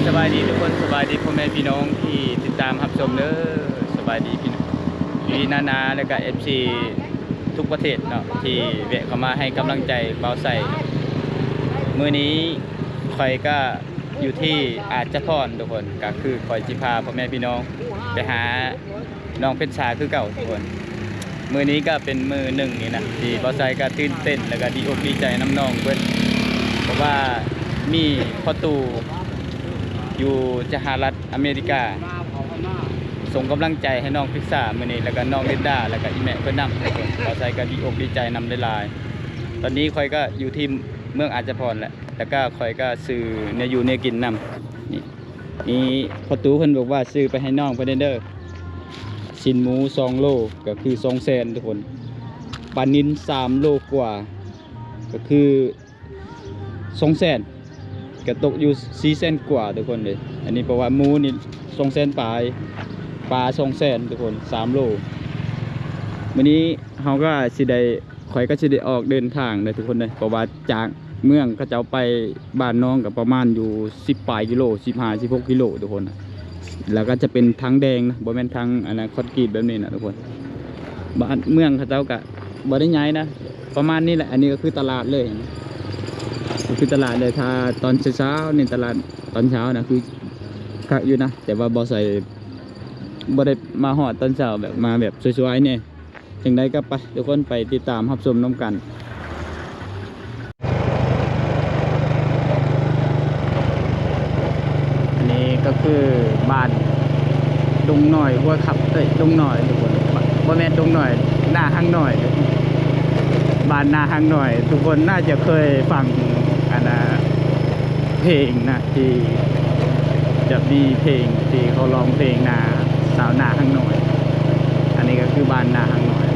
ສະບາຍດີທຸກຄົນ, ສະບາຍດີພໍ່ແມ່ພີ່ນ້ອງທີ່ຕິດຕາມຮັບຊົມເດີ. ສະບາຍດີພີ່ນ້ອງ ພີ່ໆ ນ້າໆ ແລະກະ ເອັຟຊີ ທຸກປະເທດເນາະ ທີ່ແວະເຂົ້າມາໃຫ້ກຳລັງໃຈບ່າວໄຊ. ມື້ນີ້ຂ້ອຍກະຢູ່ທີ່ອາດຈະພອນທຸກຄົນ, ກະຄືຂ້ອຍຊິພາພໍ່ແມ່ພີ່ນ້ອງໄປຫາ ນ້ອງເພັດສາຄືເກົ່າທຸກຄົນ. ມື້ນີ້ກໍເປັນມື້ໜຶ່ງນີ້ນະ ທີ່ບ່າວໄຊກໍຕື່ນເຕັ້ນ ແລ້ວກໍດີອົກດີໃຈນຳນ້ອງເພິ່ນ ເພາະວ່າມີພໍ່ຕູ້ຢູ່ສະຫະລັດອາເມລິກາ ສົ່ງກຳລັງໃຈໃຫ້ນ້ອງເພັດສາມື້ນີ້ ແລ້ວກໍນ້ອງລິນດາ ແລ້ວກໍອີ່ແມ່ເພິ່ນນຳທຸກຄົນ. ບ່າວໄຊກໍດີອົກດີໃຈນຳຫຼາຍໆ. ຕອນນີ້ຂ້ອຍກໍຢູ່ທີ່ເມືອງອາດຈະພອນແຫຼະ ແລ້ວກໍຂ້ອຍກໍຊື້ແນວຢູ່ແນວກິນນຳ ນີ້ ນີ້ພໍ່ຕູ້ເພິ່ນບອກວ່າຊື້ໄປໃຫ້ນ້ອງເພິ່ນແດ່ເດີ. ຊີ້ນໝູສອງໂລ ກໍຄືສອງແສນທຸກຄົນ, ປານິນສາມໂລກວ່າ ກໍຄືສອງແສນ, ກໍຕົກຢູ່ສີ່ແສນກວ່າທຸກຄົນເດ້. ອັນນີ້ເພາະວ່າໝູນີ້ສອງແສນປາຍ, ປາສອງແສນທຸກຄົນ ສາມໂລ. ມື້ນີ້ເຮົາກໍຊິໄດ້ ຂ້ອຍກໍຊິໄດ້ອອກເດີນທາງເດີທຸກຄົນເດີ, ເພາະວ່າຈາກເມືອງເຂົາເຈົ້າໄປບ້ານນ້ອງກໍປະມານຢູ່ສິບປາຍກິໂລ, ສິບຫ້າ ສິບຫົກກິໂລທຸກຄົນ. ແລ້ວກໍຈະເປັນທາງແດງນະ, ບໍ່ແມ່ນທາງອັນນະຄອນກຣີດແບບນີ້ນະທຸກຄົນ. ບ້ານເມືອງເຂົາເຈົ້າກໍບໍ່ໄດ້ໃຫຍ່ນະ, ປະມານນີ້ແຫຼະ. ອັນນີ້ກໍຄືຕະຫຼາດເລີຍ, ກໍຄືຕະຫຼາດເລີຍ. ຖ້າຕອນເຊົ້າໆນີ້ ຕະຫຼາດຕອນເຊົ້ານະ ຄືຄັກຢູ່ນະ, ແຕ່ວ່າບໍ່ໃສ່ ບໍ່ໄດ້ມາຮອດຕອນເຊົ້າ, ແບບມາແບບສວຍໆແດ່. ຈັ່ງໃດກໍໄປ ທຸກຄົນໄປຕິດຕາມຮັບຊົມນຳກັນ. ອັນນີ້ກໍຄືບ້ານດົງນ້ອຍຫົວຄຳ, ເອີຍ ດົງນ້ອຍທຸກຄົນ, ບໍ່ແມ່ນດົງນ້ອຍ, ໜ້າຮັງນ້ອຍ, ບ້ານໜ້າຮັງນ້ອຍ. ທຸກຄົນໜ້າຈະເຄີຍຟັງອັນນະ ເພງນະ ທີ່ຈະມີເພງທີ່ເຂົາຮ້ອງເພງນາ ຊາວນາຮັງນ້ອຍ. ອັນນີ້ກໍຄືບ້ານນາຮັງນ້ອຍ.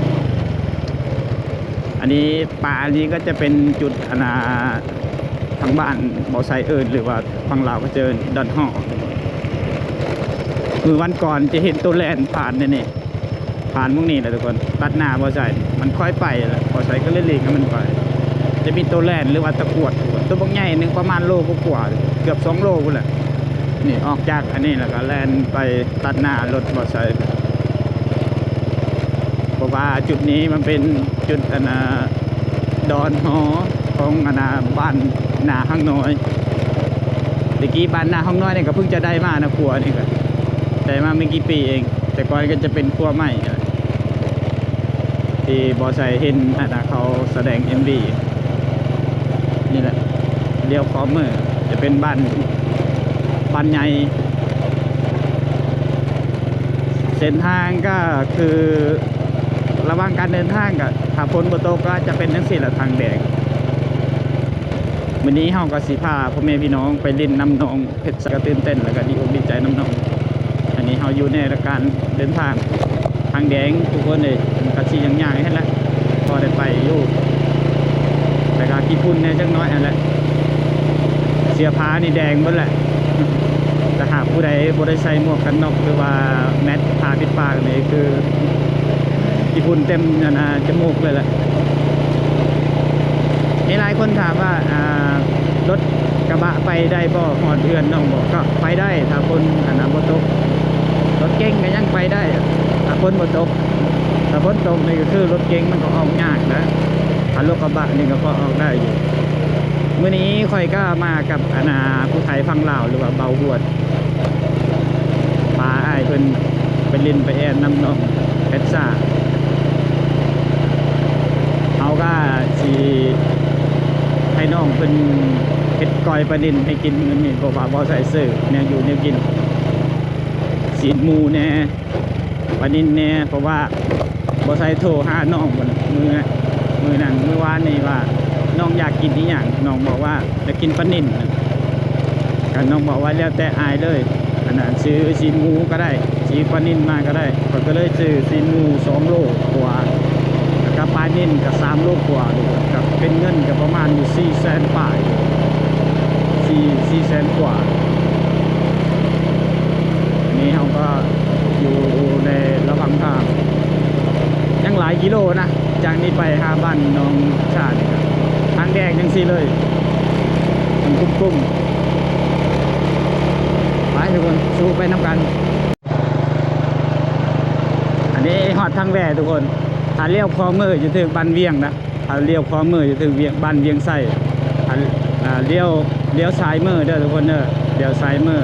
ອັນນີ້ປ່າອັນນີ້ກໍຈະເປັນຈຸດອັນນາ ທາງບ້ານບໍ່ໃສ່ເອີ້ນ ຫຼືວ່າຝັ່ງລາວກໍຈະເອີ້ນດອນຫໍ. ມື້ວັນກ່ອນຈະເຫັນໂຕແລ່ນຜ່ານແນວນີ້. ຜ່ານໝ່ອງນີ້ແຫຼະທຸກຄົນ, ຕັດໜ້າບໍ່ໃສ່ ມັນຄ່ອຍໄປແຫຼະ, ບໍ່ໃສ່ກໍເລີຍຫຼີກໃຫ້ມັນໄປ. ຈະມີໂຕແລ່ນ ຫຼືວ່າຕະກວດ ໂຕບັກໃຫຍ່ໜຶ່ງ ປະມານໂລກວ່າໆ ເກືອບສອງໂລພຸ້ນແຫຼະ. ນີ້ອອກຈາກອັນນີ້ແລ້ວກໍແລ່ນໄປຕັດໜ້າລົດບໍ່ໃສ່, ເພາະວ່າຈຸດນີ້ມັນເປັນຈຸດອັນນາ ດອນຫໍຂອງອັນນາ ບ້ານນາຮັງນ້ອຍ. ແຕ່ກີ້ບ້ານນາຮັງນ້ອຍນີ້ກໍເພິ່ງຈະໄດ້ມານະ, ຂົວນີ້ກໍໄດ້ມາບໍ່ກີ່ປີເອງ, ແຕ່ກ່ອນກໍຈະເປັນຂົວໄມ້ ທີ່ບໍ່ໃສ່ເຫັນອັນນາ ເຂົາສະແດງເອັມວີ. ນີ້ແຫຼະ ລ້ຽວຂວາມືຈະເປັນບ້ານ ບ້ານໃຫຍ່. ເສັ້ນທາງກໍຄື ລະຫວ່າງການເດີນທາງກໍ ຖ້າຝົນບໍ່ຕົກກໍຈະເປັນຈັ່ງຊີ້ແຫຼະ ທາງແດງ. ມື້ນີ້ເຮົາກໍຊິພາພໍ່ແມ່ພີ່ນ້ອງໄປຫຼິ້ນນຳນ້ອງເພັດສາ, ກໍຕື່ນເຕັ້ນ ແລ້ວກໍດີອົກດີໃຈນຳນ້ອງ. ອັນນີ້ເຮົາຢູ່ໃນລະການເດີນທາງ ທາງແດງທຸກຄົນເອີຍ, ມັນກໍຊິຍາກໆຫັ້ນແຫຼະ ພໍໄດ້ໄປຢູ່, ແຕ່ກໍຂີ້ຝຸ່ນແດ່ຈັກໜ້ອຍຫັ້ນແຫຼະ. ເສື້ອຜ້ານີ້ແດງເບິດແຫຼະ. ຖ້າຫາກຜູ້ໃດບໍ່ໄດ້ໃສ່ໝວກກັນນັອກ ຫຼືວ່າແມັດຜ້າປິດປາກນີ້ ຄືຂີ້ຝຸ່ນເຕັມອັນນາ ຈະມູກເລີຍແຫຼະ. ມີຫຼາຍຄົນຖາມວ່າ ອ່າ ລົດກະບະໄປໄດ້ບໍ່ ຮອດເຮືອນນ້ອງບໍ່? ກໍໄປໄດ້ ຖ້າຝົນອັນນາບໍ່ຕົກ. ລົດເກັງກໍຍັງໄປໄດ້ ຖ້າຝົນບໍ່ຕົກ. ຖ້າຝົນຕົກນີ້ກໍຄືລົດເກັງມັນກໍອອກຍາກນະ, ຖ້າລົດກະບະນີ້ກໍພໍອອກໄດ້ຢູ່. ມື້ນີ້ຂ້ອຍກໍມາກັບອັນນາ ຜູ້ໄທຝັ່ງລາວ ຫຼືວ່າເບົາຫວດ ພາອ້າຍເພິ່ນໄປຫຼິ້ນໄປແອນນຳນ້ອງເພັດສາ. ເຮົາກໍຊິໃຫ້ນ້ອງເພິ່ນເຮັດກ້ອຍປານິນໃຫ້ກິນມື້ນີ້, ເພາະວ່າບໍ່ໃສ່ຊື້ແນວຢູ່ແນວກິນ, ຊີ້ນໝູແດ່ ປານິນແດ່, ເພາະວ່າບໍ່ໃສ່ໂທຫານ້ອງມື້ ມື້ນັ້ນ ມື້ວານນີ້ວ່າ ນ້ອງຢາກກິນອີ່ຫຍັງ, ນ້ອງບອກວ່າ ຢາກກິນປານິນ. ກໍນ້ອງບອກວ່າ ແລ້ວແຕ່ອ້າຍເລີຍ, ອັນນັ້ນຊື້ຊີ້ນໝູກໍໄດ້, ຊື້ປານິນມາກໍໄດ້. ຂ້ອຍກໍເລີຍຊື້ຊີ້ນໝູສອງໂລກວ່າ, ແລ້ວກໍປານິນກໍສາມໂລກວ່າ, ກໍເປັນເງິນກໍປະມານຢູ່ສີ່ແສນປາຍ, ສີ່ ສີ່ແສນກວ່າ. ນີ້ເຮົາກໍຢູ່ໃນລະຫວ່າງທາງ, ຍັງຫຼາຍກິໂລນະ. ຈາກນີ້ໄປຫາບ້ານໜອງຊານ, ທາງແດງຈັ່ງຊີ້ເລີຍ, ມັນກຸ້ມໆ. ທຸກຄົນ ສູ້ໄປນຳກັນ. ອັນນີ້ຮອດທາງແວ່ທຸກຄົນ ຖ້າລ້ຽວຂວາມືຈະຖືກບ້ານວຽງນະ ຖ້າລ້ຽວຂວາມືຈະຖືກວຽງ ບ້ານວຽງໄຊ. ຖ້າ ອ່າ ລ້ຽວ ລ້ຽວຊ້າຍມືເດີທຸກຄົນເດີ ລ້ຽວຊ້າຍມື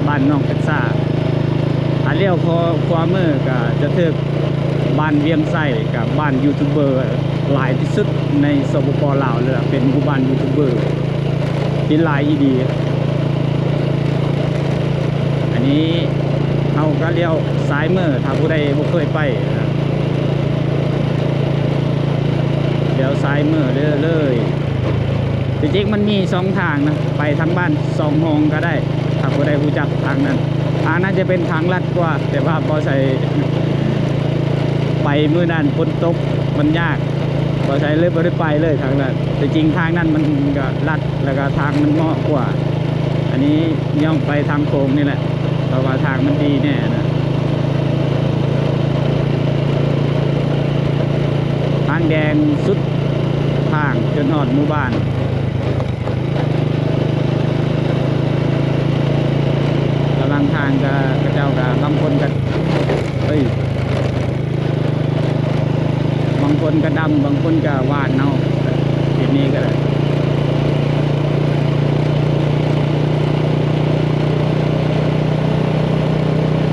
ບ້ານໜອງເພັດຊາ. ຖ້າລ້ຽວຂວາ ຂວາມືກໍຈະຖືກບ້ານວຽງໄຊ ກັບບ້ານຢູທູບເບີຫຼາຍທີ່ສຸດໃນ ສປປ ລາວ ເລີຍລະ ເປັນໝູ່ບ້ານຢູທູບເບີ ທີ່ຫຼາຍອີ່ດີ. ອັນນີ້ເຮົາກໍລ້ຽວຊ້າຍມື ຖ້າຜູ້ໃດບໍ່ເຄີຍໄປນະ ລ້ຽວຊ້າຍມືເລີຍ ທີ່ຈິງມັນມີສອງທາງນະ ໄປທາງບ້ານສອງຫ້ອງກໍໄດ້ ຖ້າຜູ້ໃດຮູ້ຈັກທາງນັ້ນ. ອັນນັ້ນຈະເປັນທາງລັດກວ່າ ແຕ່ວ່າບໍ່ໃສ່ໄປມື້ນັ້ນຝົນຕົກ ມັນຍາກ ບໍ່ໃສ່ເລີຍ ບໍ່ໄດ້ໄປເລີຍທາງນັ້ນ. ທີ່ຈິງທາງນັ້ນມັນກໍລັດ ແລ້ວກໍທາງມັນເໝາະກວ່າ. ອັນນີ້ຍ່ອງໄປທາງໂຄ້ງນີ້ແຫຼະ ເພາະວ່າທາງມັນດີແດ່ນະ. ທາງແດງສຸດທາງຈົນຮອດໝູ່ບ້ານ. ລະຫວ່າງທາງກໍ ເຂົາເຈົ້າກໍ ບາງຄົນກໍ ເອີຍ ບາງຄົນກໍດຳ ບາງຄົນກໍຫວ່ານເອົາ ເຮັດນີ້ກໍໄດ້.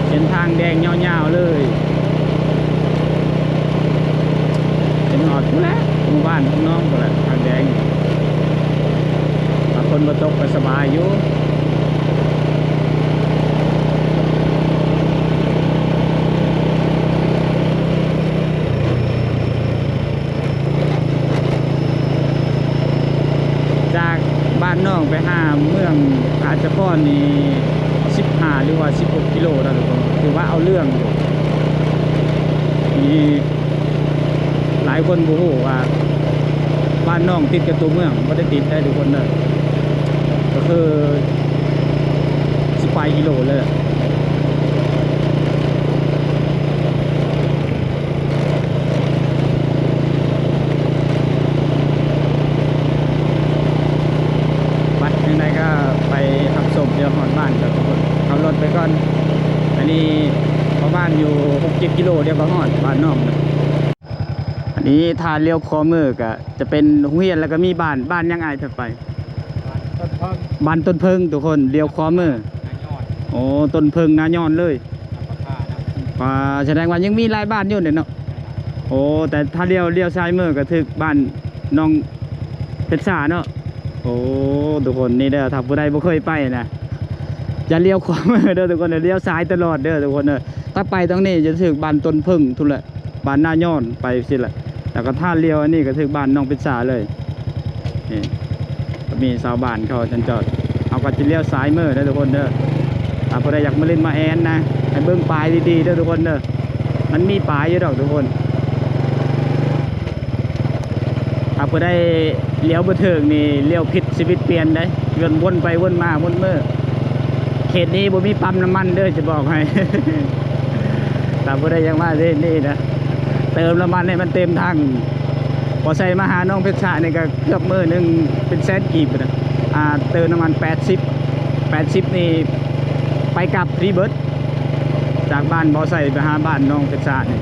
ເສັ້ນທາງແດງຍາວໆເລີຍ ຈົນຮອດພຸ້ນແຫຼະ ໝູ່ບ້ານຂອງນ້ອງພຸ້ນແຫຼະ ທາງແດງ. ຖ້າຝົນບໍ່ຕົກກໍສະບາຍຢູ່. ຈາກບ້ານນ້ອງໄປຫາເມືອງພະສະຄອນນີ້ ສິບຫ້າ ຫຼືວ່າ ສິບຫົກ ກິໂລນະທຸກຄົນ ຖືວ່າເອົາເລື່ອງຢູ່. ມີຫຼາຍຄົນບໍ່ຮູ້ວ່າ ບ້ານນ້ອງຕິດກັບຕົວເມືອງ ບໍ່ໄດ້ຕິດໄດ໋ທຸກຄົນເດີ ກໍຄື ສິບປາຍກິໂລເລີຍ. ໄປ ຈັ່ງໃດກໍໄປຮັບຊົມ ດຽວຮອດບ້ານກ່ອນທຸກຄົນ ຂັບລົດໄປກ່ອນ. ອັນນີ້ປະມານຢູ່ຫົກເຈັດກິໂລ ດຽວກໍຮອດບ້ານນ້ອງ. ອັນນີ້ຖ້າລ້ຽວຂວາມືກໍຈະເປັນໂຮງຮຽນ ແລ້ວກໍມີບ້ານ ບ້ານຫຍັງອ້າຍຖັດໄປ? ບ້ານຕົ້ນເຜິ້ງ ບ້ານຕົ້ນເຜິ້ງທຸກຄົນ ລ້ຽວຂວາມື. ນາຍອດ ໂອ້ ຕົ້ນເຜິ້ງນາຍອດເລີຍ. ນຳປະທານະ ອ່າ ສະແດງວ່າຍັງມີຫຼາຍບ້ານຢູ່ເດ້ເນາະ. ໂອ້ ແຕ່ຖ້າລ້ຽວ ລ້ຽວຊ້າຍມືກໍຖືກບ້ານໜອງເພັດຊາເນາະ. ໂອ້ ທຸກຄົນ ນີ້ເດີ ຖ້າຜູ້ໃດບໍ່ເຄີຍໄປນະ ຢ່າລ້ຽວຂວາມືເດີທຸກຄົນເດີ ລ້ຽວຊ້າຍຕະຫຼອດເດີທຸກຄົນເດີ. ຖ້າໄປທາງນີ້ຈະຖືກບ້ານຕົ້ນເຜິ້ງພຸ້ນແຫຼະ ບ້ານນາຍອນ ໄປຊີ້ແຫຼະ ແລ້ວກໍຖ້າລ້ຽວອັນນີ້ກໍຖືກບ້ານໜອງເພັດຊາເລີຍ. ນີ້ ກໍມີຊາວບ້ານເຂົາສັນຈອນ ເຮົາກໍຈະລ້ຽວຊ້າຍມືເດີທຸກຄົນເດີ. ຖ້າຜູ້ໃດຢາກມາຫຼິ້ນມາແອນນະ ໃຫ້ເບິ່ງປ້າຍດີໆເດີທຸກຄົນເດີ ມັນມີປ້າຍຢູ່ດອກທຸກຄົນ. ຖ້າຜູ້ໃດລ້ຽວບໍ່ຖືກນີ້ ລ້ຽວຜິດຊີວິດປ່ຽນເດ້ ວນ ວນໄປວນມາໝົດມື້. ເຂດນີ້ບໍ່ມີປ້ຳນ້ຳມັນເດີ ຈະບອກໃຫ້. ຖ້າຜູ້ໃດຢາກມາເຂດນີ້ນະ ເຕີມນ້ຳມັນໃຫ້ມັນເຕັມຖັງ. ບໍ່ໃສ່ມາຫາໜອງເພັດຊານີ້ກໍເກືອບມື້ໜຶ່ງເປັນແສນກີບນະ. ອ່າ ເຕີມນ້ຳມັນແປດສິບ ແປດສິບນີ້ໄປກັບຟຣີເບິດ. ຈາກບ້ານບໍ່ໃສ່ໄປຫາບ້ານໜອງເພັດຊານີ້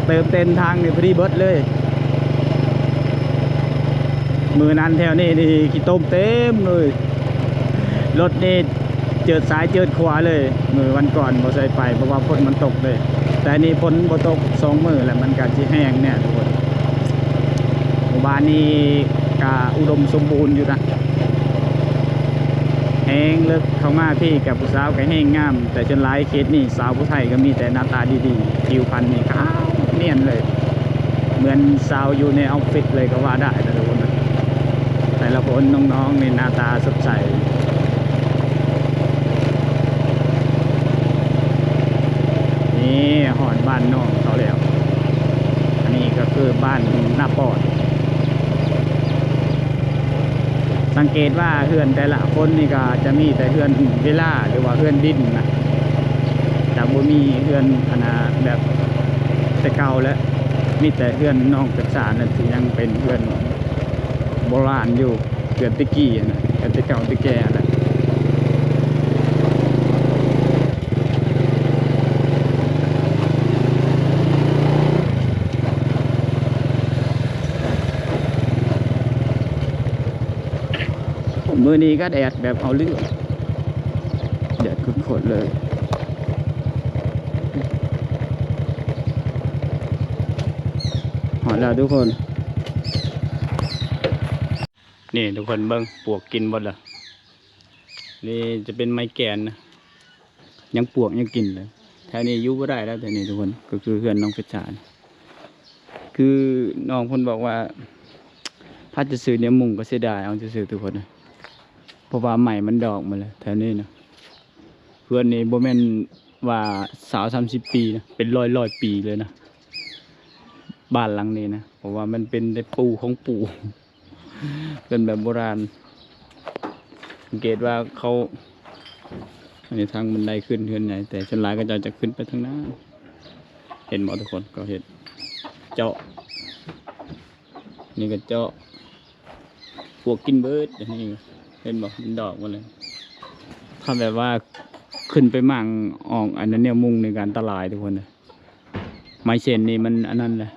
ເຕີມເຕັມຖັງນີ້ພໍດີເບິດເລີຍ. ມື້ນັ້ນແຖວນີ້ນີ້ຂີ້ຕົມເຕັມເລີຍ ລົດນີ້ເຈີດຊ້າຍເຈີດຂວາເລີຍ. ມື້ວັນກ່ອນບໍ່ໃສ່ໄປ ເພາະວ່າຝົນມັນຕົກເດ້ ແຕ່ນີ້ຝົນບໍ່ຕົກສອງມື້ແລ້ວ ມັນກະຊິແຫ້ງແນ່ທຸກຄົນ. ໝູ່ບ້ານນີ້ກະອຸດົມສົມບູນຢູ່ນະ ແຮງເລິກເຂົ້າມາພີ້ກະຜູ້ສາວກະແຮງງາມ ແຕ່ສ່ວນຫຼາຍເຂດນີ້ສາວຜູ້ໄທກໍມີແຕ່ໜ້າຕາດີໆ ຜິວພັນນີ້ຂາວນຽນເລີຍ ເໝືອນສາວຢູ່ໃນອອບຟິດເລີຍກໍວ່າໄດ້ນະທຸກຄົນນະ. ແຕ່ລະຄົນນ້ອງໆນີ້ໜ້າຕາສົດໃສ. ນີ້ຮອດບ້ານນ້ອງເຂົາແລ້ວ ອັນນີ້ກໍຄືບ້ານນາປອດ. ສັງເກດວ່າເຮືອນແຕ່ລະຄົນນີ້ກໍຈະມີແຕ່ເຮືອນເວລາ ຫຼືວ່າເຮືອນດິນນະ ຈະບໍ່ມີເຮືອນອັນນາແບບແຕ່ເກົ່າແລ້ວ ມີແຕ່ເຮືອນນ້ອງເພັດຊານັ້ນທີ່ຍັງເປັນເຮືອນໂບລານຢູ່ ເຮືອນແຕ່ກີ້ຫັ້ນນະ ເຮືອນແຕ່ເກົ່າແຕ່ແກ່ຫັ້ນແຫຼະ. ມື້ນີ້ກໍແດດແບບເອົາເລື່ອງ ແດດໂຄດໆເລີຍ. ຮອດແລ້ວທຸກຄົນ. ນີ້ທຸກຄົນເບິ່ງ ປວກກິນໝົດລະ. ນີ້ຈະເປັນໄມ້ແກນນະ ຍັງປວກຍັງກິນເລີຍ. ແຖວນີ້ຢູ່ບໍ່ໄດ້ແລ້ວ ແຖວນີ້ທຸກຄົນ ກໍຄືເຮືອນນ້ອງເພັດສານ. ຄືນ້ອງເພິ່ນບອກວ່າ ຖ້າຈະຊື້ແນວມຸງກໍເສຍດາຍເອົາຊື່ໆ ທຸກຄົນ ເພາະວ່າໄມ້ມັນດອກໝົດແລ້ວແຖວນີ້ນະ. ເຮືອນນີ້ບໍ່ແມ່ນວ່າຊາວສາມສິບປີນະ ເປັນຮ້ອຍໆປີເລີຍນະ ບ້ານຫຼັງນີ້ນະ ເພາະວ່າມັນເປັນແຕ່ປູ່ຂອງປູ່. ເປັນແບບໂບລານ ສັງເກດວ່າເຂົາ ອັນນີ້ທາງບັນໄດຂຶ້ນເຮືອນໃຫຍ່ ແຕ່ສ່ວນຫຼາຍເຂົາເຈົ້າຈະຂຶ້ນໄປທາງນັ້ນ. ເຫັນບໍ່ທຸກຄົນ? ເຂົາເຮັດເຈາະ ນີ້ກໍເຈາະ ປວກກິນເບິດ. ອັນນີ້ເຫັນບໍ່? ມັນດອກໝົດເລີຍ. ຖ້າແບບວ່າຂຶ້ນໄປໝ່າງອອກອັນນັ້ນແນວມຸງນີ້ກໍອັນຕະລາຍທຸກຄົນເອີຍ. ໄມ້ເຊັ່ນນີ້ມັນອັນນັ້ນແຫຼະ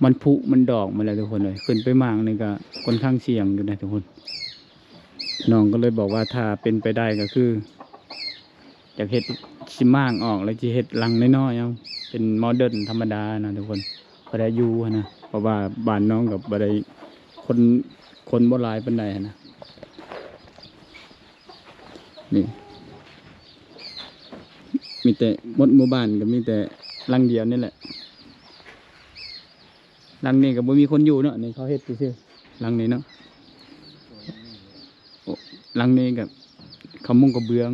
ມັນຜຸມັນດອກໝົດແລ້ວທຸກຄົນເອີຍ. ຂຶ້ນໄປໝ່າງນີ້ກໍຂ້ອນຂ້າງສ່ຽງຢູ່ນະທຸກຄົນ. ນ້ອງກໍເລີຍບອກວ່າຖ້າເປັນໄປໄດ້ກໍຄື ຢາກເຮັດ ຊິໝ່າງອອກ ແລ້ວຊິເຮັດຫຼັງນ້ອຍໆເອົາ ເປັນໂມເດີນທຳມະດານະທຸກຄົນ ພໍໄດ້ຢູ່ຫັ້ນນະ. ເພາະວ່າບ້ານນ້ອງກໍບໍ່ໄດ້ ຄົນ ຄົນບໍ່ຫຼາຍປານໃດຫັ້ນນະ. ນີ້ ມີແຕ່ ໝົດໝູ່ບ້ານກໍມີແຕ່ຫຼັງດຽວນີ້ແຫຼະ. ຫຼັງນີ້ກໍບໍ່ມີຄົນຢູ່ເນາະ ນີ້ເຂົາເຮັດຊື່ໆ ຫຼັງນີ້ເນາະ. ໂອ້ ຫຼັງນີ້ກໍເຂົາມຸງກະເບື້ອງ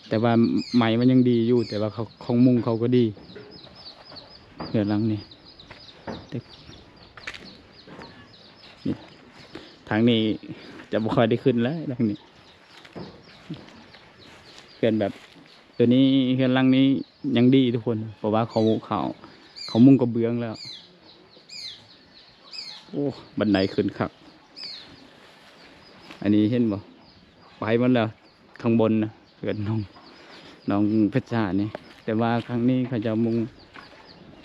ແຕ່ວ່າໄມ້ມັນຍັງດີຢູ່ ແຕ່ວ່າເຂົາ ຂອງມຸງເຂົາກໍດີ. ເຮືອນຫຼັງນີ້ ນີ້ ທາງນີ້ຈະບໍ່ຄ່ອຍໄດ້ຂຶ້ນແລ້ວ ຫຼັງນີ້. ເຮືອນແບບ ໂຕນີ້ ເຮືອນຫຼັງນີ້ຍັງດີທຸກຄົນ ເພາະວ່າເຂົາ ເຂົາ ເຂົາມຸງກະເບື້ອງແລ້ວ. ໂອ້ ບັນໄດຂຶ້ນຄັກ. ອັນນີ້ເຫັນບໍ່? ໄປໝົດແລ້ວ ຂ້າງບົນນະ ເຮືອນນ້ອງ ນ້ອງເພັດສານີ້. ແຕ່ວ່າຄັ້ງນີ້ເຂົາເຈົ້າມຸງ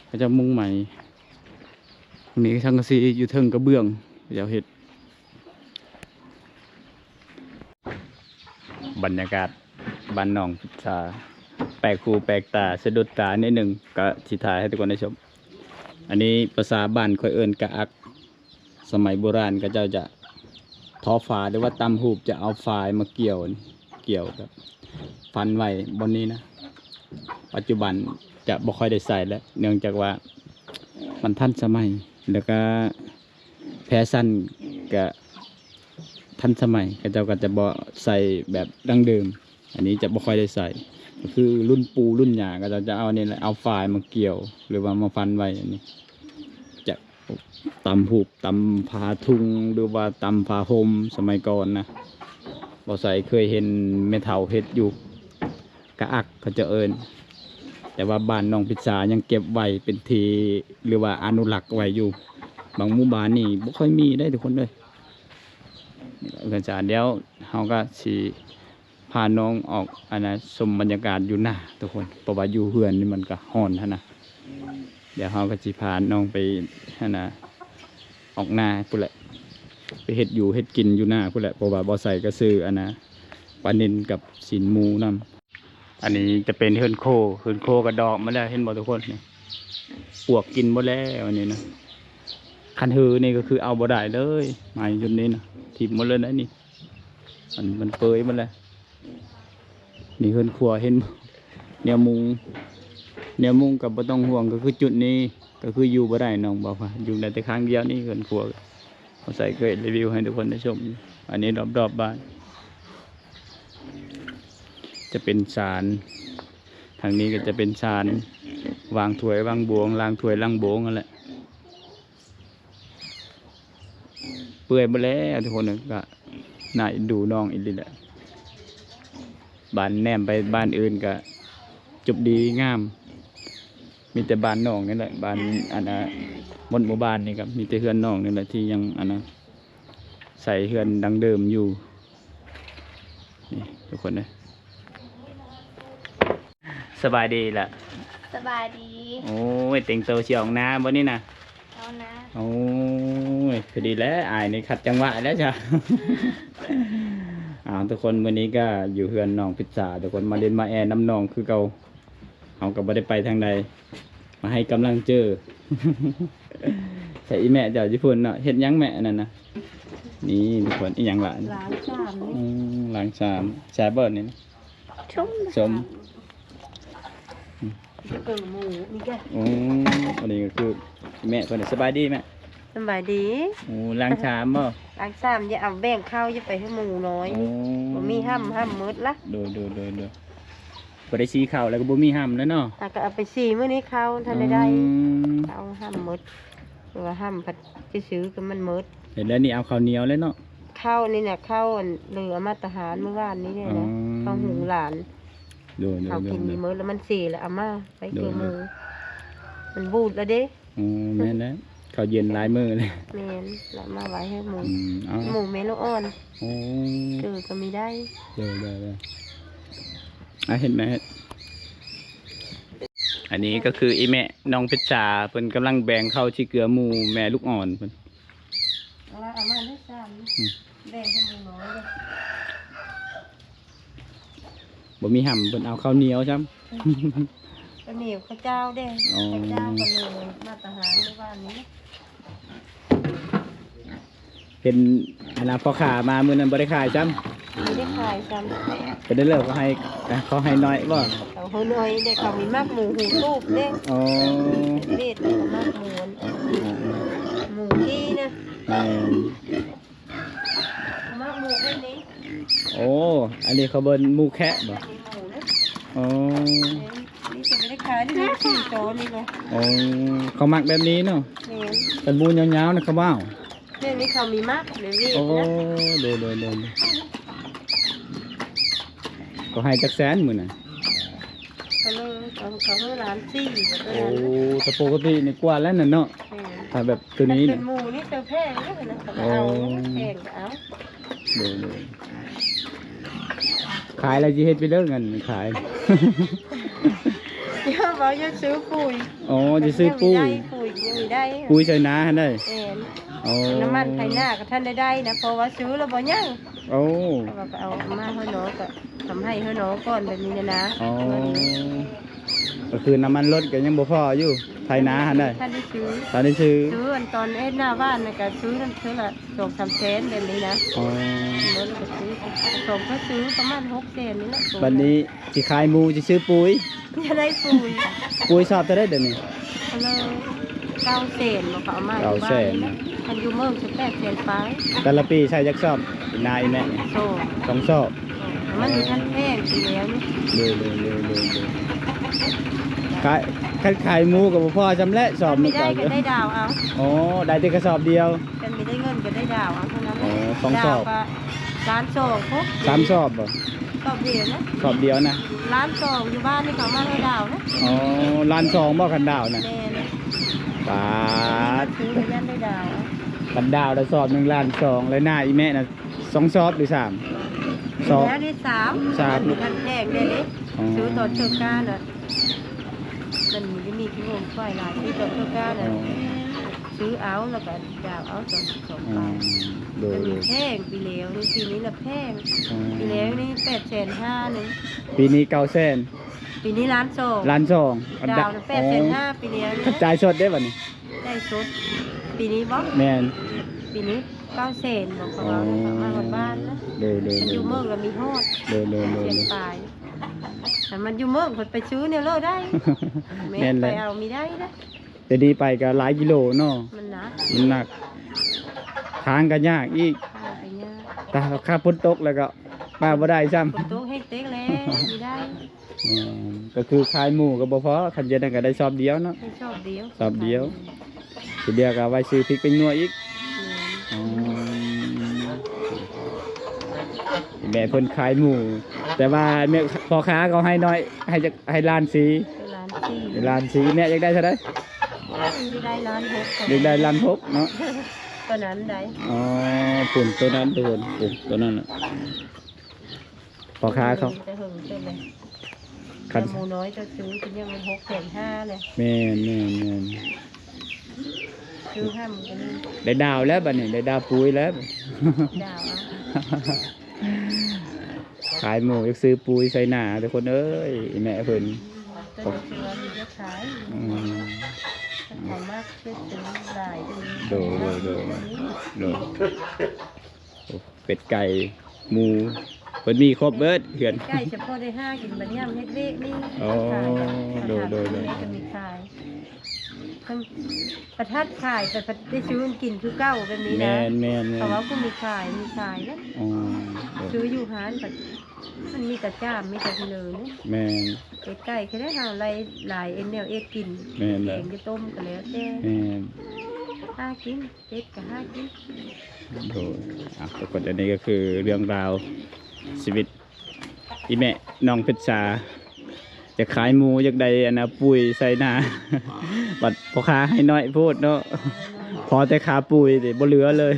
ເຂົາເຈົ້າມຸງໃໝ່. ນີ້ສັງກະສີຢູ່ເທິງກະເບື້ອງ ເຂົາເຈົ້າເຮັດ. ບັນຍາກາດບ້ານໜອງພິດຊາ ແປກຫູແປກຕາ ສະດຸດຕານິດໜຶ່ງ ກໍຊິຖ່າຍໃຫ້ທຸກຄົນໄດ້ຊົມ. ອັນນີ້ພາສາບ້ານຂ້ອຍເອີ້ນກະອັກ. ສະໄໝໂບລານເຂົາເຈົ້າຈະທໍຝາ ຫຼືວ່າຕຳຫູບ ຈະເອົາຝາຍມາກ່ຽວ ກ່ຽວແບບຟັນໄວ້ບ່ອນນີ້ນະ. ປັດຈຸບັນຈະບໍ່ຄ່ອຍໄດ້ໃຊ້ແລ້ວ ເນື່ອງຈາກວ່າມັນທັນສະໄໝ ແລ້ວກະ ແຟຊັນກະທັນສະໄໝ ເຂົາເຈົ້າກໍຈະບໍ່ໃສ່ແບບດັ້ງເດີມ. ອັນນີ້ຈະບໍ່ຄ່ອຍໄດ້ໃສ່ ກໍຄືລຸ້ນປູ່ລຸ້ນຍ່າ ເຂົາເຈົ້າຈະເອົານີ້ແຫຼະ ເອົາຝາຍມາກ່ຽວ ຫຼືວ່າມາຟັນໄວ້. ອັນນີ້ຈະຕຳຫູບ ຕຳຜ້າທຸ່ງ ຫຼືວ່າຕຳຜ້າຫົ່ມສະໄໝກ່ອນນະ. ບໍ່ໃສ່ເຄີຍເຫັນແມ່ເຖົ້າເຮັດຢູ່. ກະອັກເຂົາເຈົ້າເອີ້ນ ແຕ່ວ່າບ້ານໜອງພິດຊາຍັງເກັບໄວ້ເປັນທີ່ ຫຼືວ່າອະນຸລັກໄວ້ຢູ່. ບາງໝູ່ບ້ານນີ້ບໍ່ຄ່ອຍມີເດ້ທຸກຄົນເອີຍ. ເຮືອນຊານ ດຽວເຮົາກໍຊິພານ້ອງອອກ ອັນນະ ຊົມບັນຍາກາດຢູ່ໜ້າທຸກຄົນ ເພາະວ່າຢູ່ເຮືອນນີ້ມັນກໍຮ້ອນຫັ້ນນະ. ດຽວເຮົາກໍຊິພານ້ອງໄປ ຫັ້ນນະ ອອກໜ້າພຸ້ນແຫຼະ ໄປເຮັດຢູ່ເຮັດກິນຢູ່ໜ້າພຸ້ນແຫຼະ ເພາະວ່າບໍ່ໃສ່ກໍຊື້ ອັນນະ ປານິນກັບຊີ້ນໝູນຳ. ອັນນີ້ຈະເປັນເຮືອນໂຄ ເຮືອນໂຄກໍດອກມາແລ້ວ ເຫັນບໍ່ທຸກຄົນ? ນີ້ ປວກກິນໝົດແລ້ວອັນນີ້ນະ. ຄັນຮືນີ້ກໍຄືເອົາບໍ່ໄດ້ເລີຍ ໄມ້ຈຸດນີ້ນະ ຖິ້ມໝົດເລີຍນະນີ້ ມັນ ມັນເປີຍໝົດແລ້ວ. ນີ້ເຮືອນຄົວ ເຫັນບໍ່? ແນວມຸງ ແນວມຸງກໍບໍ່ຕ້ອງຫ່ວງ ກໍຄືຈຸດນີ້ ກໍຄືຢູ່ບໍ່ໄດ້ ນ້ອງບອກວ່າຢູ່ໄດ້ແຕ່ຂ້າງດຽວນີ້ເຮືອນຄົວ. ເຮົາໃສ່ເຄີຍຣີວິວໃຫ້ທຸກຄົນໄດ້ຊົມ. ອັນນີ້ລອບໆບ້ານ ຈະເປັນສານ ທາງນີ້ກໍຈະເປັນສານ ວາງຖ້ວຍວາງບວງ ລ້າງຖ້ວຍລ້າງບວງຫັ້ນແຫຼະ. ເປື່ອຍໝົດແລ້ວທຸກຄົນ ກໍໜ້າເອັນດູນ້ອງອີ່ຫຼີແຫຼະ. ບ້ານແນມໄປບ້ານອື່ນກໍຈົບດີງາມ. ມີແຕ່ບ້ານນ້ອງນີ້ແຫຼະ ບ້ານ ອັນນະ ໝົດໝູ່ບ້ານນີ້ກໍມີແຕ່ເຮືອນນ້ອງນີ້ແຫຼະທີ່ຍັງ ອັນນະ ໃຊ້ເຮືອນດັ້ງເດີມຢູ່. ນີ້ທຸກຄົນເອີຍ ສະບາຍດີລະ. ສະບາຍດີ. ໂອ້ຍ ແຕ່ງໂຕຊິອອກນາບໍ່ນີ້ນະ? ເອົານາ. ໂອ້ຍ ພໍດີແຫຼະ ອ້າຍນີ້ຂັດຈັງຫວະແລ້ວຈ້ະ. ອ້າວ ທຸກຄົນ ມື້ນີ້ກໍຢູ່ເຮືອນນ້ອງພິດສາ ທຸກຄົນ ມາຫຼິ້ນມາແອນຳນ້ອງຄືເກົ່າ. ເຮົາກໍບໍ່ໄດ້ໄປທາງໃດ ມາໃຫ້ກຳລັງເຈີ. ໃສ່ອີ່ແມ່ເຈົ້າຢູ່ພຸ້ນເນາະ ເຮັດຫຍັງແມ່ອັນນັ້ນນະ? ນີ້ທຸກຄົນ ອີ່ຫຍັງລະ? ລ້າງຊາມນີ້ ອືມ ລ້າງຊາມ ແຊບບໍ່ນີ້ນະ? ຊົມ ຊົມ ເກີງໝູນີ້ກະ ອືມ ອັນນີ້ກໍຄືແມ່ເພິ່ນ. ສະບາຍດີແມ່. ສະບາຍດີ. ໂອ້ ລ້າງຊາມບໍ່? ລ້າງຊາມ ຢ່າເອົາແບ່ງເຂົ້າ ຢ່າໄປໃຫ້ໝູນ້ອຍນີ້. ໂອ້ ບໍ່ມີຫ້ຳ ຫ້ຳໝົດລະ. ໂດຍ ໂດຍ ໂດຍ ໂດຍ. ບໍ່ໄດ້ສີເຂົ້າແລ້ວກໍບໍ່ມີຫ້ຳແລ້ວເນາະ. ອ່າ ກໍເອົາໄປສີມື້ນີ້ເຂົ້າທັນໄດ້ໄດ້. ອືມ ເຂົ້າຫ້ຳໝົດ ຫຼືວ່າຫ້ຳພັດຊື່ໆ ກໍມັນໝົດ. ແລ້ວນີ້ເອົາເຂົ້າໜຽວແລ້ວເນາະ. ເຂົ້ານີ້ນະ ເຂົ້າອັນເຫຼືອມາຕະຫານມື້ວານນີ້ແຫຼະນະ. ອໍ ເຂົ້າຫຸງຫຼານ. ໂດຍ ໂດຍ ເຂົ້າກິນ ໂດຍ ມີໝົດແລ້ວ ມັນເສແລ້ວ ເອົາມາໄວ້ ໂດຍ ຄື ໂດຍ ມື້ ມັນບູດແລ້ວເດ້. ອໍ ແມ່ນແລ້ວ ເຂົ້າເຢັນຫຼາຍມື້ແລ້ວ. ແມ່ນ ແລ້ວມາໄວ້ໃຫ້ໝູ. ອືມ ເອົາ ໝູແມ່ລູກອ່ອນ. ໂອ້ ເກີກໍມີໄດ້. ໂດຍ ໂດຍ ໂດຍ. ອ່າ ເຮັດແມ່ເຮັດ. ອັນນີ້ກໍຄືອີ່ແມ່ນ້ອງເພັດສາ ເພິ່ນກຳລັງແບ່ງເຂົ້າຊິເກືອໝູແມ່ລູກອ່ອນເພິ່ນ. ເອົາມາ ເອົາມາເດີ ຊາມ ອືມ ແບ່ງໃຫ້ໝູນ້ອຍເດີ. ບໍ່ມີຫ້ຳ ເພິ່ນເອົາເຂົ້າໜຽວຊ້ຳ. ເຂົ້າໜຽວ ເຂົ້າຈ້າວເດ້. ອໍ ເຂົ້າຈ້າວກໍເລີຍມາຕະຫານມື້ວານນີ້. ເຫັນອັນນ່າ ພໍ່ຄ້າມາມື້ນັ້ນບໍ່ໄດ້ຂາຍຊ້ຳ. ບໍ່ໄດ້ຂາຍຊ້ຳ. ເປັນໄດ້ເລີ ເຂົາໃຫ້ ເຂົາໃຫ້ໜ້ອຍບໍ່? ເຂົາໃຫ້ໜ້ອຍເດ້ ເຂົາມີໝາກໝູຫູຕູບເດ້. ອໍ ເວດໝາກໝູ ໝູທີ່ນະ. ແມ່ນ. ໝາກໝູເປັນນີ້. ໂອ້ ອັນນີ້ເຂົາເອີ້ນໝູແຄະບໍ່? ໝູເດ້. ອໍ ນີ້ກໍບໍ່ໄດ້ຂາຍ ນີ້ສີ່ໂຕນີ້ນະ. ອໍ ເຂົາມັກແບບນີ້ເນາະ. ແມ່ນ. ຄັນໝູຍາວໆນະເຂົາບໍ່ເອົາ. ແມ່ນ ນີ້ເຂົາມີມັກໃນເວດນະ. ໂອ້ ໂດຍ ໂດຍ ໂດຍ. ເຂົາໃຫ້ຈັກແສນມື້ນັ້ນ? ເຂົາເລີຍ ເຂົາ ເຂົາໃຫ້ລ້ານສີ່. ໂອ້ ແຕ່ປົກກະຕິນີ້ກວ່າແລ້ວນັ້ນເນາະ. ແມ່ນ. ຖ້າແບບໂຕນີ້ ເປັນໝູນີ້ເຈົ້າແພງເດ້ນະ ເຂົາກໍເອົາ. ອໍ ແພງກໍເອົາ. ໂດຍ ໂດຍ. ຂາຍແລ້ວຊິເຮັດໄປເລີເງິນຂາຍ. ເຈົ້າເວົ້າຢູ່ຊື້ປຸ໋ຍ. ອໍ ຊິຊື້ປຸ໋ຍ. ປຸ໋ຍຍັງມີໄດ້ ປຸ໋ຍໃສ່ນາຫັ້ນໄດ໋. ແມ່ນ. ອໍ ນ້ຳມັນໄຖນາກໍທັນໄດ້ໄດ້ນະ ເພາະວ່າຊື້ແລ້ວບໍ່ຍັງ. ໂອ້ ເຂົາກໍເອົາມາໃຫ້ນ້ອງ ກໍທຳໃຫ້ໃຫ້ນ້ອງກ່ອນແບບນີ້ນະ. ອໍ ກໍຄືນ້ຳມັນລົດກໍຍັງບໍ່ພໍຢູ່ ໄຖນາຫັ້ນໄດ໋. ທັນໄດ້ຊື້ ທັນໄດ້ຊື້. ຊື້ອັນຕອນເຮັດໜ້າບ້ານນະ ກໍຊື້ນຳເທື່ອລະສອງສາມແສນແບບນີ້ນະ. ອໍ ລົດກໍຊື້ ສອງ ກໍຊື້ປະມານຫົກແສນນີ້ແຫຼະ. ບັດນີ້ຊິຂາຍໝູ ຊິຊື້ປຸ໋ຍ. ຢາກໄດ້ປຸ໋ຍ. ປຸ໋ຍຊອບເທົ່າໃດດຽວນີ້? ເລີ ເກົ້າແສນບໍ່ ເຂົາເອົາມາ. ເກົ້າແສນ. ຄັນຢູ່ເມືອງຊິແປດແສນປາຍ. ແຕ່ລະປີໃສ່ຈັກຊອບ ນາອີ່ແມ່? ສອງ ສອງຊອບ. ມັນມີທັນແພງຢູ່ແລ້ວນີ້. ໂດຍ ໂດຍ ໂດຍ ໂດຍ. ຂາຍ ຄັນຂາຍໝູກໍບໍ່ພໍຊ່ຳແຫຼະ ຊອບໜຶ່ງ. ຄັນມີໄດ້ກໍໄດ້ດາວເອົາ. ອໍ ໄດ້ແຕ່ກະສອບດຽວ. ຄັນມີໄດ້ເງິນກໍໄດ້ດາວເອົາເທົ່ານັ້ນແຫຼະ. ອໍ ສອງຊອບ. ດາວກໍລ້ານສອງພຸ້ນ. ສາມຊອບບໍ່? ຊອບດຽວນະ. ຊອບດຽວນະ. ລ້ານສອງ ຢູ່ບ້ານນີ້ເຂົາມາໃຫ້ດາວນະ. ອໍ ລ້ານສອງບໍ່ ຄັນດາວນະ? ແມ່ນ. ປາດ ຊື້ໄປຢ້ານໄດ້ດາວ. ຄັນດາວລະຊອບໜຶ່ງລ້ານສອງ ແລະໜ້າອີ່ແມ່ນະ ສອງຊອບຫຼືສາມ? ຊອບ ໜ້າໄດ້ສາມ. ສາມ. ມັນມີທັນແພງເດ້. ອໍ ຊື້ຕອນເຊີການະ ມັນບໍ່ໄດ້ມີທີ່ໂຮມໄຟຫຼາຍ ຊື້ຕອນເຊີການະ. ອໍ ຊື້ເອົາ ແລ້ວກໍດາວເອົາສອງ ສອງປາຍ. ອືມ ໂດຍ ແຕ່ມັນແພງປີແລ້ວນີ້ ປີນີ້ລະແພງ. ອໍ ປີແລ້ວນີ້ແປດແສນຫ້າໜຶ່ງ. ປີນີ້ເກົ້າແສນ. ປີນີ້ລ້ານສອງ. ລ້ານສອງ. ດາວນະແປດແສນຫ້າ ປີແລ້ວນີ້. ຄັນຈ່າຍສົດເດ້ບັດນີ້? ຈ່າຍສົດ. ປີນີ້ບໍ່? ແມ່ນ. ປີນີ້ເກົ້າແສນບໍ່ ເຂົາເວົ້ານະ. ອໍ ເຂົາມາຮອດບ້ານນະ. ໂດຍ ໂດຍ ໂດຍ. ຄັນຢູ່ເມືອງລະມີຮອດ. ໂດຍ ໂດຍ ໂດຍ ແສນປາຍ. ຄັນມັນຢູ່ເມືອງເພິ່ນໄປຊື້ແນວເລີໄດ້. ແມ່ນ ແມ່ນແຫຼະ ໄປເອົາມີໄດ້ນະ. ແຕ່ນີ້ໄປກໍຫຼາຍກິໂລເນາະ. ມັນໜັກ ມັນໜັກ ທາງກໍຍາກອີກ. ທາງກໍຍາກ. ຖ້າ ຖ້າຝົນຕົກແລ້ວກໍມາບໍ່ໄດ້ຊ້ຳ. ຝົນຕົກແຮງເຕັກແລ້ວ ມີໄດ້. ແມ່ນ ກໍຄືຂາຍໝູກໍບໍ່ພໍ ຄັນຈະໄດ້ກໍໄດ້ຊອບດຽວເນາະ. ໄດ້ຊອບດຽວ. ຊອບດຽວ. ທີເດີຍກໍໄວ້ຊື້ພິກແປ້ງນົວອີກ. ແມ່ນ. ອໍ ແມ່ເພິ່ນຂາຍໝູ ແຕ່ວ່າແມ່ ພໍ່ຄ້າເຂົາໃຫ້ໜ້ອຍ ໃຫ້ຈັກ ໃຫ້ລ້ານສີ່. ລ້ານສີ່. ລ້ານສີ່. ແມ່ຢາກໄດ້ເທົ່າໃດ? ຢາກໄດ້ລ້ານຫົກ. ຢາກໄດ້ລ້ານຫົກເນາະ. ຕົວນັ້ນໃດ? ອໍ ພຸ້ນ ຕົວນັ້ນ ທຸກຄົນ ພຸ້ນ ຕົວນັ້ນນະ. ພໍ່ຄ້າເຂົາ ແຕ່ເຫິງເຕີບເລີຍ. ຄັນ ແຕ່ໝູນ້ອຍເຈົ້າຊື້ເປັນຫຍັງມັນຫົກແສນຫ້າເລີຍ. ແມ່ນ ແມ່ນ ແມ່ນ. ຢູ່ຫ້ຳກໍມີ ໄດ້ດາວແລ້ວບັດນີ້ ໄດ້ດາວປຸ໋ຍແລ້ວ ດາວເອົາ ຂາຍໝູ່ ຢາກຊື້ປຸ໋ຍໃສ່ນາ ທຸກຄົນເອີຍ ອີ່ແມ່ເພິ່ນ ອືມ ຕົວນີ້ຄືວ່າມີແຕ່ຂາຍ ອືມ ເຂົາມັກເຮັດເປັນຫຼາຍ ໂດຍ ໂດຍ ໂດຍ ໂດຍ ໂອ້ ເປັດໄກ່ໝູ ເພິ່ນມີຄົບເບິດເຮືອນ ໄກ່ສະເພາະໄດ້ຫາກິນບັດຍາມເຮັດວຽກນີ້ ໂອ້ ຂາຍ ໂດຍ ໂດຍ ໂດຍ ແມ່ກໍມີຂາຍ ຄັນປະທັດຂາຍໄປ ໄດ້ຊື້ກິນຄືເກົ່າແບບນີ້ນະ ແມ່ນໆໆ ເພາະວ່າຜູ້ມີຂາຍ ມີຂາຍເດ້ ອໍ ໂດຍ ຊື້ຢູ່ຮ້ານກໍ ມັນມີແຕ່ຈາມ ມີແຕ່ເລີເນາະ ແມ່ນ ເປັດໄກ່ຄືໄດ້ເຮົາໄລ່ຫຼາຍເອັນແນວເອັດກິນ ແມ່ນແລ້ວ ແກງຈະຕົ້ມກໍແລ້ວແຕ່ ແມ່ນ ຫາກິນ ເປັດກໍຫາກິນ ໂດຍ ອ່ະ ທຸກຄົນ ອັນນີ້ກໍຄືເລື່ອງລາວຊີວິດ ອີ່ແມ່ນ້ອງເພັດສາ ຢາກຂາຍໝູ ຢາກໄດ້ອັນນ່າ ປຸ໋ຍໃສ່ນາ ບັດພໍ່ຄ້າໃຫ້ໜ້ອຍໂພດເນາະ ພໍແຕ່ຄ່າປຸ໋ຍເດ ບໍ່ເຫຼືອເລີຍ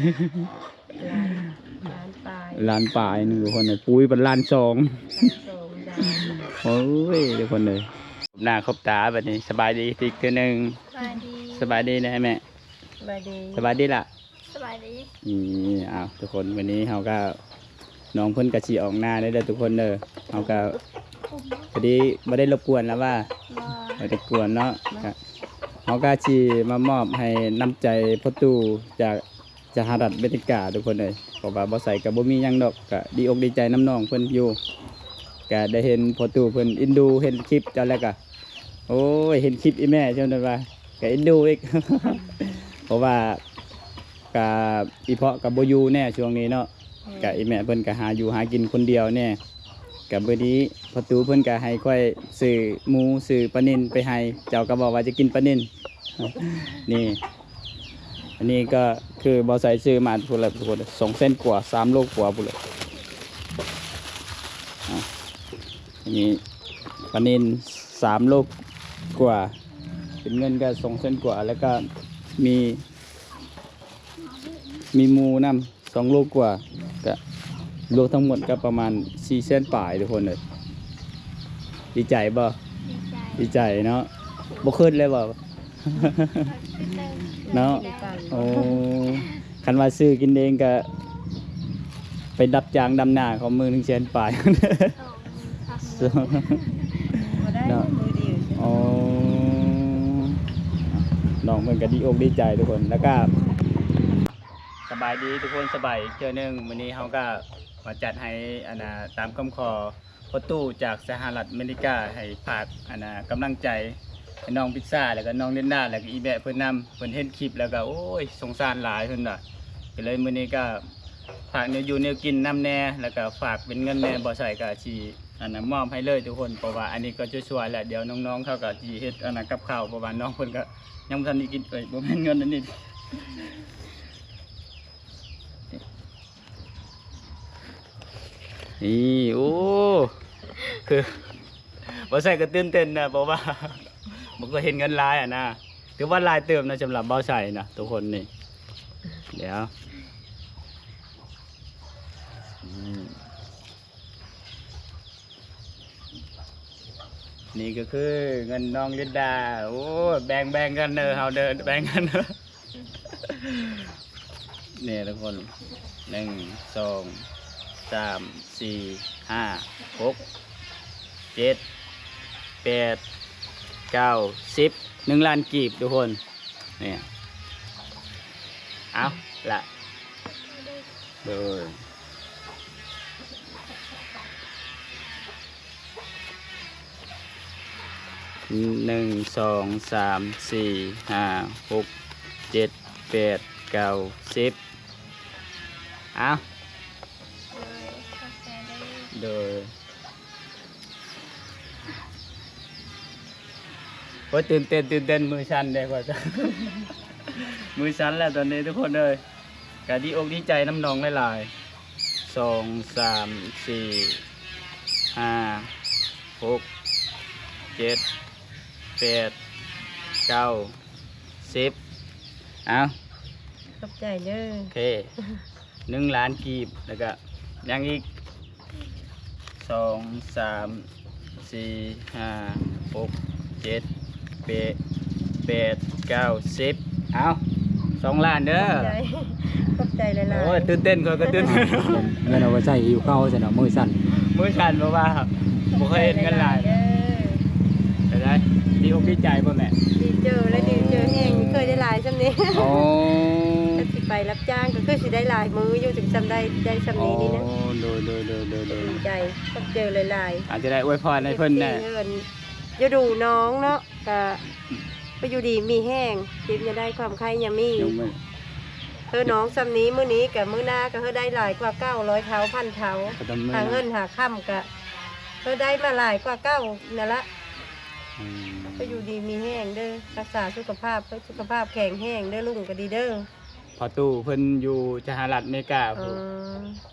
ລ້ານ ລ້ານປາຍ ລ້ານປາຍໜຶ່ງ ທຸກຄົນເອີຍ ປຸ໋ຍເປັນລ້ານສອງ ລ້ານສອງ ໂອ້ຍ ທຸກຄົນເອີຍ ຫນ້າຄົບຕາບັດນີ້ ສະບາຍດີອີກເທື່ອໜຶ່ງ ສະບາຍດີ ສະບາຍດີນະແມ່ ສະບາຍດີ ສະບາຍດີລະ ສະບາຍດີ ນີ້ ອ້າວ ທຸກຄົນ ວັນນີ້ເຮົາກໍ ນ້ອງເພິ່ນກໍຊິອອກໜ້າແລ້ວເດີທຸກຄົນເດີ ເຮົາກໍພໍດີບໍ່ໄດ້ລົບກວນລະວ່າ ບໍ່ ບໍ່ໄດ້ກວນເນາະ ເຮົາກໍຊິມາມອບໃຫ້ນ້ຳໃຈພໍ່ຕູ້ຈາກສະຫະລັດອາເມລິກາທຸກຄົນເອີຍ ເພາະວ່າບໍ່ໃສ່ກໍບໍ່ມີຫຍັງດອກ ກໍດີອົກດີໃຈນຳນ້ອງເພິ່ນຢູ່ ກໍໄດ້ເຫັນພໍ່ຕູ້ເພິ່ນເອັນດູ ເຫັນຄລິບເຈົ້າແລ້ວກໍ ໂອ້ຍ ເຫັນຄລິບອີ່ແມ່ຊ່ຳນັ້ນວ່າ ກໍເອັນດູອີກ ເພາະວ່າກະອີ່ເພາະກໍບໍ່ຢູ່ແນ່ຊ່ວງນີ້ເນາະ ແມ່ນ ກະອີ່ແມ່ເພິ່ນກໍຫາຢູ່ຫາກິນຄົນດຽວແນ່ ກະມື້ນີ້ພໍ່ຕູ້ເພິ່ນກໍໃຫ້ຂ້ອຍຊື້ໝູ ຊື້ປານິນໄປໃຫ້ ເຈົ້າກໍບອກວ່າຈະກິນປານິນ ນີ້ ອັນນີ້ກໍຄືບໍ່ໃສ່ຊື້ມາພຸ້ນລະ ສອງແສນກວ່າ ສາມໂລກວ່າພຸ້ນລະ ອ່າ ອັນນີ້ປານິນສາມໂລກວ່າ ເປັນເງິນກໍສອງແສນກວ່າ ແລ້ວກໍມີ ມີໝູນຳສອງໂລກວ່າ ກະລວມທັງໝົດກໍປະມານສີ່ແສນປາຍທຸກຄົນເອີຍ ດີໃຈບໍ່? ດີໃຈ ດີໃຈເນາະ ບໍ່ຄຶດເລີຍບໍ່? ເນາະ ໂອ້ ຄັນວ່າຊື້ກິນເອງກະໄປຮັບຈ້າງດຳນາເຂົາມື້ໜຶ່ງແສນປາຍ ເນາະ ມື້ດຽວ ໂອ້ ນ້ອງເພິ່ນກໍດີອົກດີໃຈທຸກຄົນ ແລ້ວກໍ ສະບາຍດີທຸກຄົນ ສະບາຍອີກເທື່ອໜຶ່ງ ມື້ນີ້ເຮົາກໍມາຈັດໃຫ້ ອັນນ່າ ຕາມຄຳຂໍ ພໍ່ຕູ້ຈາກສະຫະລັດອາເມລິກາ ໃຫ້ຝາກ ອັນນ່າ ກຳລັງໃຈໃຫ້ນ້ອງພິດຊາ ແລ້ວກໍນ້ອງລິນດາ ແລ້ວກໍອີແບະເພິ່ນນຳ ເພິ່ນເຫັນຄລິບແລ້ວກໍ ໂອ້ຍ ສົງສານຫຼາຍເພິ່ນວ່າ ກໍເລີຍມື້ນີ້ກໍຝາກແນວຢູ່ແນວກິນນຳແດ່ ແລ້ວກໍຝາກເປັນເງິນແດ່ ບໍ່ໃສ່ກໍຊິ ອັນນ່າ ມອບໃຫ້ເລີຍທຸກຄົນ ເພາະວ່າອັນນີ້ກໍຊ່ວຍໆແຫຼະ ດຽວນ້ອງໆເຂົາກໍຊິເຮັດ ອັນນ່າ ກັບເຂົ້າ ເພາະວ່ານ້ອງເພິ່ນກໍຍັງບໍ່ທັນໄດ້ກິນ ເອີຍ ບໍ່ແມ່ນເງິນອັນນີ້ ນີ້ ໂອ້ ຄື ບໍ່ໃສ່ກໍຕື່ນເຕັ້ນນະ ເພາະວ່າບໍ່ເຄີຍເຫັນເງິນຫຼາຍຫັ້ນນະ ຖືວ່າຫຼາຍເຕີບນະ ສຳລັບບໍ່ໃສ່ນະ ທຸກຄົນນີ້ ດຽວ ອືມ ນີ້ກໍຄືເງິນນ້ອງລິນດາ ໂອ້ ແບ່ງໆກັນເດີ ເຮົາເດີ ແບ່ງກັນເດີ ນີ້ທຸກຄົນ ໜຶ່ງ ສອງ ສາມ ສີ່ ຫ້າ ຫົກ ເຈັດ ແປດ ເກົ້າ ສິບ ໜຶ່ງລ້ານກີບທຸກຄົນ ນີ້ ເອົາລະ ໂດຍ ໜຶ່ງ ສອງ ສາມ ສີ່ ຫ້າ ຫົກ ເຈັດ ແປດ ເກົ້າ ສິບ ເອົາ ໂດຍ ຂອບໃຈເດີ ໂດຍ ໂອ້ຍ ຕື່ນເຕັ້ນ ຕື່ນເຕັ້ນ ມືສັ່ນເດ້ ຂ້ອຍ ມືສັ່ນແລ້ວຕອນນີ້ທຸກຄົນເອີຍ ກະດີອົກດີໃຈນຳນ້ອງຫຼາຍໆ ສອງ ສາມ ສີ່ ຫ້າ ຫົກ ເຈັດ ແປດ ເກົ້າ ສິບ ເອົາ ຂອບໃຈເດີ ໂອເຄ ໜຶ່ງລ້ານກີບ ແລ້ວກະຫຍັງອີກ ສອງ ສາມ ສີ່ ຫ້າ ຫົກ ເຈັດ ແປດ ເກົ້າ ສິບ ເອົາ ສອງລ້ານເດີ. ຂອບໃຈ ຂອບໃຈຫຼາຍໆ. ໂອ້ຍ ຕື່ນເຕັ້ນ ຂ້ອຍກໍຕື່ນເຕັ້ນ. ເງິນເອົາໄປໃຊ້ຫິວເຂົ້າຊັ້ນເນາະ ມືສັ່ນ. ມືສັ່ນ ເພາະວ່າບໍ່ເຄີຍເຫັນເງິນຫຼາຍ. ເອີ ເປັນໃດ ດີອົກດີໃຈບໍ່ແມ່? ດີເຈີ ແລະ ດີເຈີແຮງ ເຄີຍໄດ້ຫຼາຍຊ່ຳນີ້. ໂອ້ ຄັນຊິໄປຮັບຈ້າງກໍຄືຊິໄດ້ຫຼາຍມື້ຢູ່ ຈຶ່ງຊ່ຳໄດ້ ໄດ້ຊ່ຳນີ້ນີ້ນະ. ໂອ້ ໂດຍໆໆໆ ດີໃຈ ຂອບໃຈຫຼາຍໆ. ອາດຈະໄດ້ອວຍພອນໃຫ້ເພິ່ນແດ່. ເອັຟຊີ ເພິ່ນ ຢ່າດູນ້ອງເນາະ ກະ ກະຢູ່ດີມີແຮງ ເຈັບຢ່າໄດ້ ຄວາມໄຂ້ຢ່າມີ. ເຮີນ້ອງຊ່ຳນີ້ ມື້ນີ້ກະມື້ໜ້າກະເຮີໄດ້ຫຼາຍກວ່າເກົ່າ ຮ້ອຍເທົ່າ ພັນເທົ່າ. ຫາເງິນຫາຄຳກະເຮີໄດ້ມາຫຼາຍກວ່າເກົ່ານັ້ນລະ. ອືມ ເຮີຢູ່ດີມີແຮງເດີ ຮັກສາສຸຂະພາບ ເຮີສຸຂະພາບແຂງແຮງເດີ ລຸງກະດີເດີ. ພໍ່ຕູ້ເພິ່ນຢູ່ສະຫະລັດອາເມລິກາ. ອໍ ພຸ້ນ.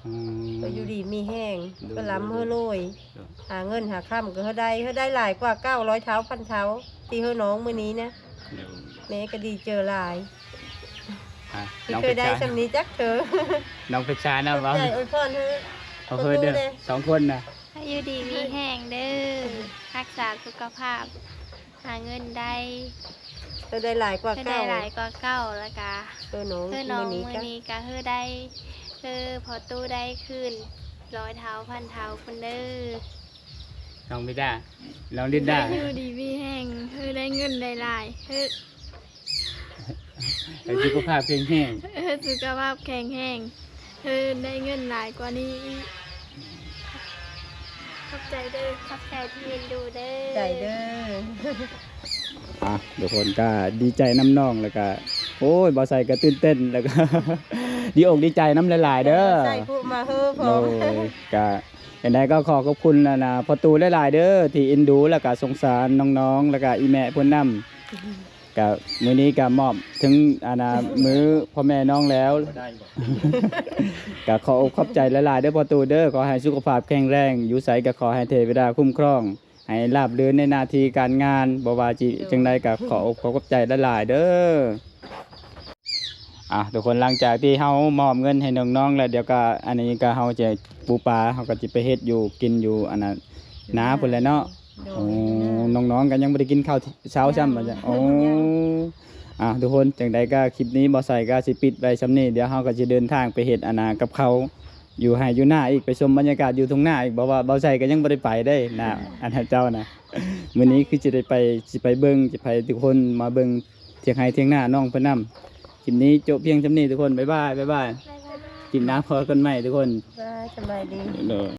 ອືມ ເພິ່ນຢູ່ດີມີແຮງ ໂດຍ ເພິ່ນລ່ຳເຮີລວຍ. ໂດຍ ຫາເງິນຫາຄຳກໍເຮີໄດ້ ເຮີໄດ້ຫຼາຍກວ່າເກົ່າ ຮ້ອຍເທົ່າ ພັນເທົ່າ ທີ່ເຮີນ້ອງມື້ນີ້ນະ. ໂດຍ ແມ່ກໍດີເຈີຫຼາຍ. ອ່ະ ທີ່ເຄີຍໄດ້ຊ່ຳນີ້ຈັກເທື່ອ. ນ້ອງເພັດຊານຳ ເວົ້າ ອວຍພອນເຮີ ເອົາເຮີເດີ ສອງຄົນນະ. ໃຫ້ຢູ່ດີມີແຮງເດີ ຮັກສາສຸຂະພາບ ຫາເງິນໄດ້ ເຮີໄດ້ຫຼາຍກວ່າເກົ່າ ເຮີໄດ້ຫຼາຍກວ່າເກົ່າ ແລ້ວກະເຮີນ້ອງ ເຮີນ້ອງມື້ນີ້ກະເຮີໄດ້ ເຮີພໍ່ຕູ້ໄດ້ຄືນຮ້ອຍເທົ່າ ພັນເທົ່າພຸ້ນເດີ. ນ້ອງເບດາ ນ້ອງລິນດາ ໃຫ້ຢູ່ດີມີແຮງ ເຮີໄດ້ເງິນໄດ້ຫຼາຍ ເຮີ ໃຫ້ສຸຂະພາບແຂງແຮງ ເອີ ສຸຂະພາບແຂງແຮງ ເອີ ໄດ້ເງິນຫຼາຍກວ່ານີ້ອີກ. ຂອບໃຈເດີ ຂອບໃຈທີ່ເອັນດູເດີ ໃຈເດີ. ອ່ະ ທຸກຄົນກໍດີໃຈນຳນ້ອງ ແລ້ວກໍ ໂອ້ຍ ບ່າວໄຊກໍຕື່ນເຕັ້ນ ແລ້ວກໍ ດີອົກດີໃຈນຳຫຼາຍໆເດີ. ໃສ່ຜູ້ມາເຮີພ້ອມ. ໂດຍ ກໍຈັ່ງໃດກໍຂໍຂອບຄຸນ ອັນນ່າ ພໍ່ຕູ້ຫຼາຍໆເດີ ທີ່ເອັນດູ ແລ້ວກໍສົງສານນ້ອງໆ ແລ້ວກໍອີ່ແມ່ເພິ່ນນຳ. ກະມື້ນີ້ກະມອບເຖິງ ອັນນ່າ ມື້ພໍ່ແມ່ນ້ອງແລ້ວ ກະຂໍອົກຂອບໃຈຫຼາຍໆເດີພໍ່ຕູ້ເດີ. ຂໍໃຫ້ສຸຂະພາບແຂງແຮງ ຢູ່ໃສກະຂໍໃຫ້ເທວະດາຄຸ້ມຄອງ ໃຫ້ລາບລື່ນໃນໜ້າທີ່ການງານ ບໍ່ວ່າຊິຈັ່ງໃດກະຂໍອົກຂໍຂອບໃຈຫຼາຍໆເດີ. ອ່ະ ທຸກຄົນ ຫຼັງຈາກທີ່ເຮົາມອບເງິນໃຫ້ນ້ອງໆແລ້ວ ດຽວກະ ອັນນີ້ກະເຮົາຈະປູປາ ເຮົາກະຊິໄປເຮັດຢູ່ກິນຢູ່ ອັນນ່າ ນາພຸ້ນແຫຼະເນາະ. ໂດຍ ໂອ້ ນ້ອງໆກໍຍັງບໍ່ໄດ້ກິນເຂົ້າເຊົ້າຊ້ຳ. ໂອ້ ອ່າ ທຸກຄົນ ຈັ່ງໃດກໍຄລິບນີ້ບ່າວໄຊກໍຊິປິດໄວ້ຊ່ຳນີ້ ດຽວເຮົາກໍຊິເດີນທາງໄປເຮັດ ອັນນ່າ ກັບເຂົ້າຢູ່ໄຮ່ຢູ່ນາອີກ ໄປຊົມບັນຍາກາດຢູ່ທົ່ງນາອີກ ເພາະວ່າບ່າວໄຊກໍຍັງບໍ່ໄດ້ໄປເດ້ນະ ອັນເຈົ້ານະ. ມື້ນີ້ຄືຊິໄດ້ໄປ ຊິໄປເບິ່ງ ຊິພາທຸກຄົນມາເບິ່ງຖຽງໄຮ່ຖຽງນານ້ອງເພິ່ນນຳ. ຄລິບນີ້ຈົບພຽງຊ່ຳນີ້ທຸກຄົນ ບາຍບາຍ ບາຍບາຍ ຄລິບໜ້າພໍ້ກັນໃໝ່ທຸກຄົນ. ບາຍ ສະບາຍດີ ໂດຍ.